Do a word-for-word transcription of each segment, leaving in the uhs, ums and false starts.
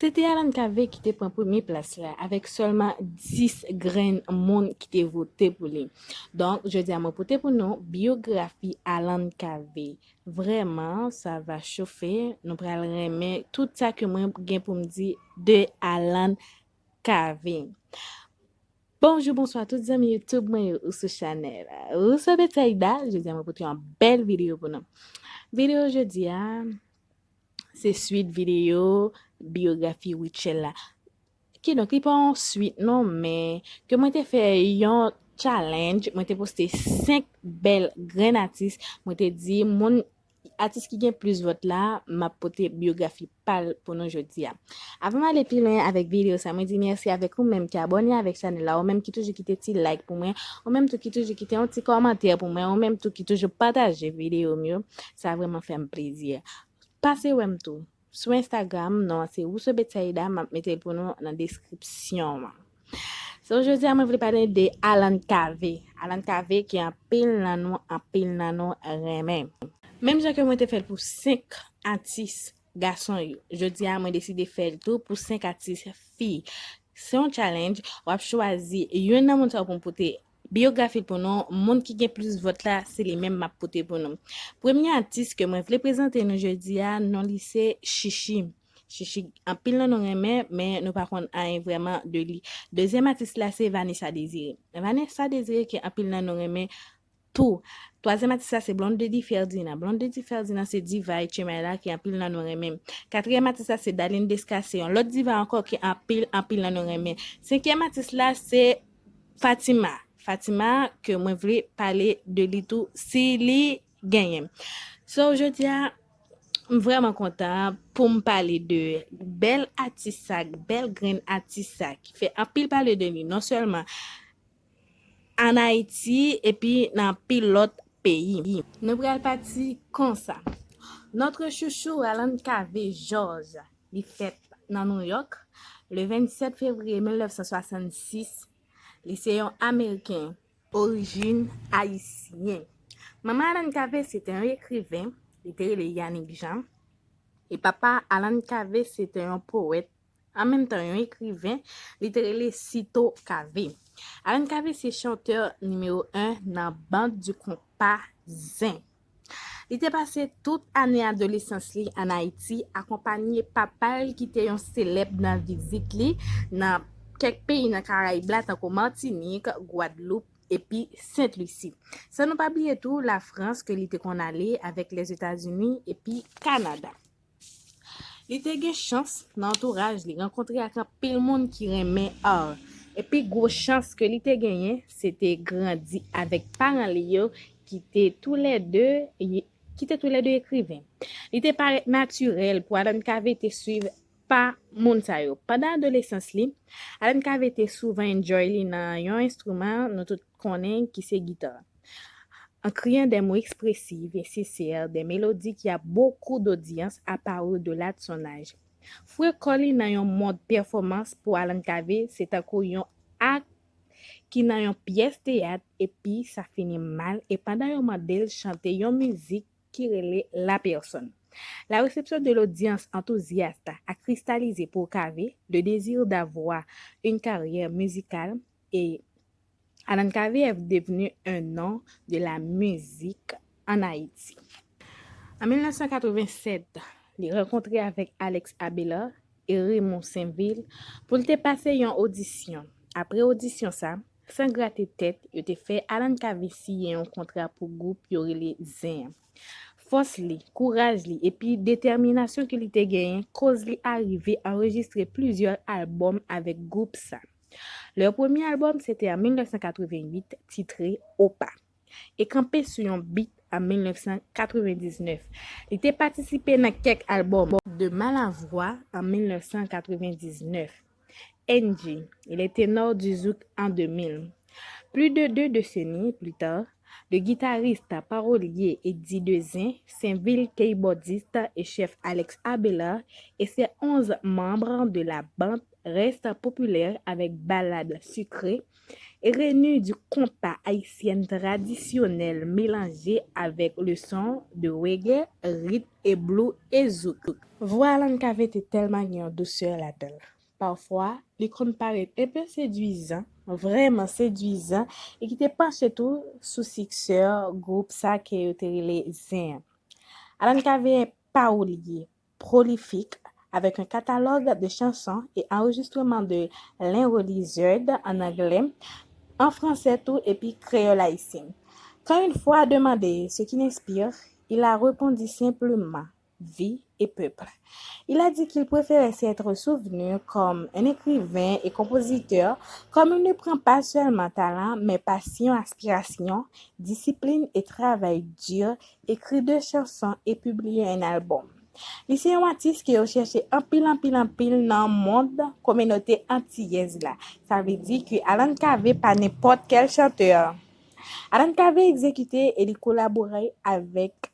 Se te Alan Cavé ki te pran premye plas la, avèk sèlman dis grenn moun ki te vote pou li. Donk, jodi a mwen pote pou nou biyografi Alan Cavé. Vrèman, sa va chofe. Nou pral renmen tout sa ke mwen gen pou m di de Alan Cavé. Bonjou, bonswa tout zanmi YouTube mwen yo ou sou chanèl Rousseau Bethsaida. Jodi a mwen pote yon bèl videyo pou nou. Videyo jodi a, se swit videyo biyografi Rutshelle la. Kidonk, li pa yon swit non, men ke mwen te fè yon challenge, mwen te poste senk bèl grenn atis, mwen te di moun atis ki gen plis vòt la, m ap pote biyografi pa l pou nou jodi a. Avan m ale pi lwen avèk videyo sa, mwen di mèsi avèk ou menm ki abòne avèk chanèl la, ou menm ki toujou kite ti like pou mwen, ou menm tou ki toujou kite yon ti kòmantè pou mwen, ou menm tou ki toujou pataje videyo m yo, sa vrèman fè m plezi. Pase wè m tou. Sou Instagram, non an se Rousseau Bethsaida, m ap mete l pou nou nan deskripsyon an. So, jodi a, mwen vle pale de Alan Cavé. Alan Cavé ki anpil nan nou, anpil nan nou renmen. Menm jan ke mwen te fè l pou senk atis gason yo, jodi a, mwen deside fè l tou pou senk atis fi. Se yon challenge, w ap chwazi youn nan moun sa yo pou m pote biyografi l pou nou, moun ki gen plis vòt la, se li menm m ap pote pou nou. Premye atis ke mwen vle prezante nou jodi a, non li se Chichi. Chichi, anpil nan nou renmen, men nou pa konn anyen vrèman de li. Dezyèm atis la, se Vanessa Désiré. Vanessa Désiré, ke anpil nan nou renmen tou. Twazyèm atis la, se Blondedy Ferdinand. Blondedy Ferdinand, se diva H M I la, ke anpil nan nou renmen. Katriyèm atis la, se Darline Desca, se yon lòt diva ankò, ke anpil, anpil nan nou renmen. Senkyèm atis la, se Fatima. Fatima, ke mwen vle pale de li tou, si li genyen. So, jodi a, m vrèman kontan pou m pale de bèl atis sa, bèl grenn atis sa, ki fè anpil pale de li, non sèlman ann Ayiti, epi nan anpil lòt peyi. Nou pral pati konsa. Notre chouchou Alan Cavé Georges, li fèt nan New York, le vennsèt fevriye mil nèf san swasannsis. Li se yon Ameriken orijin ayisyen. Manman Alan Cavé se te yon ekriven, li te rele Yanick Jean. E papa Alan Cavé se te yon powèt, an menm tan yon ekriven, li te rele Cito Cavé. Alan Cavé se chantè nimewo en nan Bande du Compas Zen. Li te pase tout ane adolesans li ann Ayiti, akonpanye papa l ki te yon selèb nan vizit li nan kèk peyi nan Karayib la, tankou Matinik, Gwadloup, epi Sent Lisi. San nou pa bliye tou Lafrans ke li te konn ale avèk Lèzetazini epi Kanada. Li te gen chans nan antouraj li rankontre ak anpil moun ki renmen ar. Epi gwo chans ke li te genyen, se te grandi avèk paran li yo ki te toulède, ki te toulède ekriven. Li te parèt natirèl pou Alan Cavé te swiv pa moun sa yo. Pandan adolesans li, Alan Cavé te souvan enjoy li nan yon enstriman nou tout konnen ki se gita. En criant des mots expressifs et sincères, des mélodies qui a beaucoup d'audience apparurent de là de son âge. Foure kò li nan yon mond pèfòmans pou Alan Cavé, se tankou yon ak ki nan yon pyès teyat, epi sa fini mal, e pandan yo mande l chante yon mizik ki rele La Personne. La réception de l'audience enthousiaste a cristallisé pour Cavé le désir d'avoir une carrière musicale et Alan Cavé est devenu un nom de la musique en Haïti. An mil nèf san katrevennsèt, li rankontre avèk Alex Abélard e Raymond Sainvil pou l te pase yon odisyon. Apre odisyon sa, san grate tèt, yo te fè Alan Cavé siyen yon kontra pou gwoup yo rele Zen an. Fòs li, kouraj li, epi detèminasyon ke li te genyen koz li arive anrejistre plizyè albòm avèk gwoup sa. Lè premye albòm se te an mil nèf san katrevenn uit, titre Opa, e kanpe sou yon beat an mil nèf san katrevendiznèf. Li te patisipe nan kèk albòm de Malavwa an mil nèf san katrevendiznèf. Angie, il est ténor du zouk en deux mille. Plus de deux décennies plus tard, le guitariste parolier Eddy Dezin, Sainvil keyboardiste et chef Alex Abélard et ses onze membres de la bande restent populaires avec ballades sucrées Revenu du compas haïtien traditionnel mélangé avec le son de reggae, rythme et blues et zouk. Vwa Alan Cavé te tèlman gen yon dousè ladan l. Pafwa, li konn parèt enpe sedwizan, vrèman sedwizan, e ki te panche tou sou siksè gwoup sa ke yo te rele Zen an. Alan Cavé est parolier, prolifique, avec un catalogue de chansons et enregistrements de Linrod Lizard en anglais, en français tout, et puis créole haïtien. Quand une fois demandé ce qui l'inspire, il a répondu simplement, vie et peuple. Il a dit qu'il préférait s'être souvenu comme un écrivain et compositeur, comme il ne prend pas seulement talent, mais passion, aspiration, discipline et travail dur, écrit deux chansons et publié un album. Li se yon atis ke yo chèche anpil, anpil, anpil nan mond kominote antiyèz la. Sa vle di ke Alan Cavé pa nenpòt kèl chantè. Alan Cavé egzekite e li kolabore avèk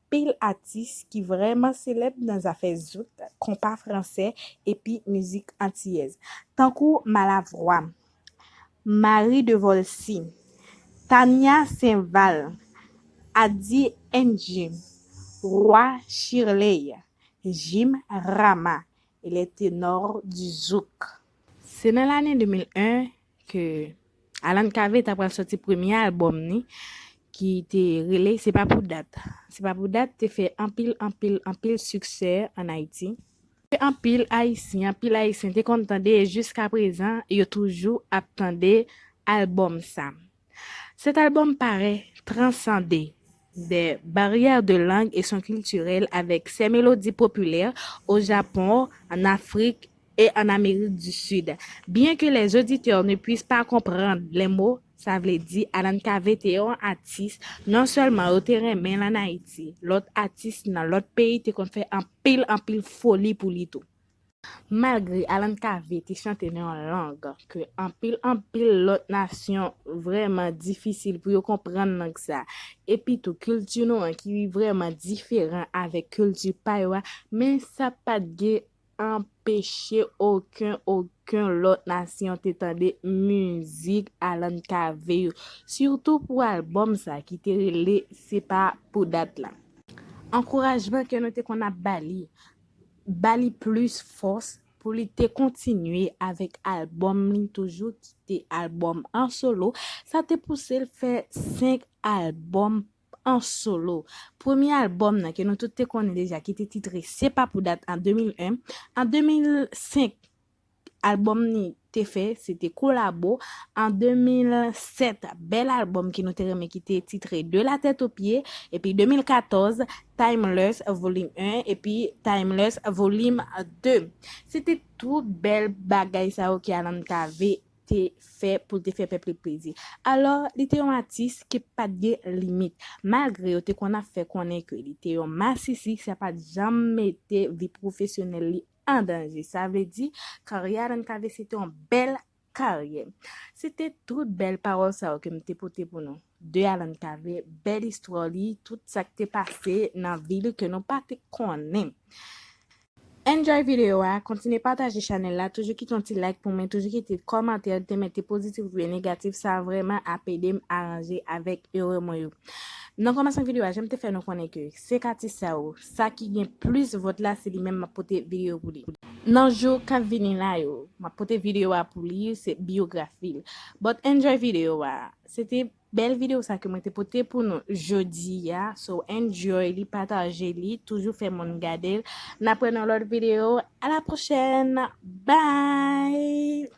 anpil atis ki vrèman selèb nan zafè zouk, konpa fransè epi mizik antiyèz, tankou Malavwa, Marie de Volcy, Tania Saint-Val, Addy N G, Roi Shirley, Jim Rama et les Ténors du Zouk. Se nan lane de mil en ke Alan Cavé ta pral sòti premye albòm ni, ki te rele Se pa pou dat. Se pa pou dat te fè anpil, anpil, anpil siksè ann Ayiti. Anpil Ayisyen, anpil Ayisyen te konn tande e jiska prezan, yo toujou ap tande albòm sa. Cet album paraît transcender des barrières de langue et son culturel avec ses mélodies populaires au Japon, en Afrique et en Amérique du Sud. Bien que les auditeurs ne puissent pas comprendre les mots, sa vle di Alan Cavé te yon atis, non sèlman yo te renmen l ann Ayiti, lòt atis nan lòt peyi te konn fè anpil, anpil foli pou li tou. Malgre Alan Cavé te chante nan yon lang ke anpil, anpil lòt nasyon vrèman difisil pou yo konprann lang sa, epi tou kilti nou an ki vrèman diferan avèk kilti pa yo a, men sa pa t gen anpeche okenn, okenn lòt nasyon te tande mizik Alan Cavé yo, sitou pou albòm sa ki te rele Se pa pou dat la. Ankourajman ke nou te konn ap ba li, ba li plis fòs pou li te kontinye avèk albòm li toujou ki te albòm an solo. Sa te pouse l fè senk albòm an solo. Premye albòm nan ke nou tout te konnen deja ki te titre Se pa pou dat an de mil en. An de mil senk, albòm li te fè, se te kolabo. An de mil sèt, bèl albòm ke nou te renmen ki te titre De la tête aux pieds. Epi de mil katòz, Timeless Volume en, epi Timeless Volume de. Se te tout bèl bagay sa yo ke Alan Cavé te fè pou l te fè pèp li plezi. Alò, li te yon atis ki pa t gen limit. Malgre yo te konn ap fè konnen ke li te yon masisi, sa pa t janm mete vi pwofesyonèl li an danje. Sa vle di, karyè Alan Cavé se te yon bèl karyè. Se te tout bèl pawòl sa yo ke m te pote pou nou de Alan Cavé, bèl istwa li, tout sa k te pase nan vi li ke nou pa te konnen. Enjoy videyo a, kontinye pataje chanèl la, toujou kite yon ti like pou mwen, toujou kite kòmantè, li te mete pozitif oubyen negatif, sa vrèman ap ede m aranje avèk erè mwen yo. Nan kòmansman videyo a, jan m te fè nou konnen ke senk atis sa yo, sa ki gen plis vòt la, se li menm m ap pote videyo pou li. Nan jou k ap vini la yo, m ap pote videyo a pou li, se biyografi l. But enjoy videyo a. Se te bèl videyo sa ke mwen te pote pou nou jodi a. So enjoy li, pataje li, toujou fè moun gade l. N ap wè nan lòt videyo. À la prochaine. Bye.